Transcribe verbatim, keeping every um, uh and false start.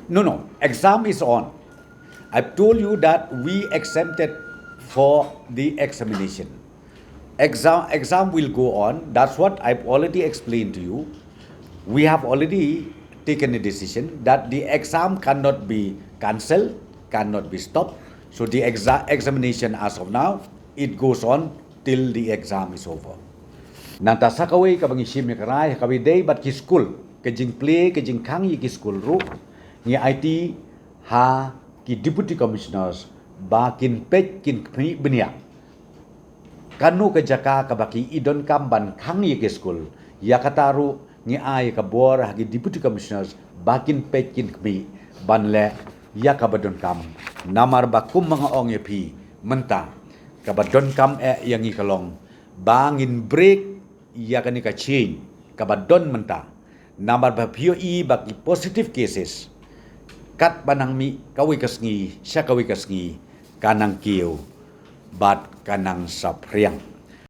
No, no, exam is on. I've told you that we exempted for the examination. Exam, exam will go on. That's what I've already explained to you. We have already taken a decision that the exam cannot be cancelled, cannot be stopped. So the exa- examination as of now, it goes on till the exam is over. Nangta sa kawei kaba ngi shim ïa ka rai, kaba ïadei bad ki skul, ka jingplie, ka jingkhang ïa ki skul ruh, ngi aiti ha ki deputy commissioners ba kin peit kin khmih bniah kano ka jaka kaba ki i donkam ban khang ïa ki skul. Ïa kata ruh ngi ai ka bor ha ki deputy commissioners ba kin peit kin khmih ban leh ïa kaba donkam. Namar ba kum ma nga ong ïa phi mynta, kaba donkam eh ïa ngi ka long ba ngin break ïa kane ka chain kaba don mynta. Namar ba phi ïohi ba ki positive cases katba nang mih kawei ka sngi sha kawei ka sngi ka nang kiew bad ka nang saphriang.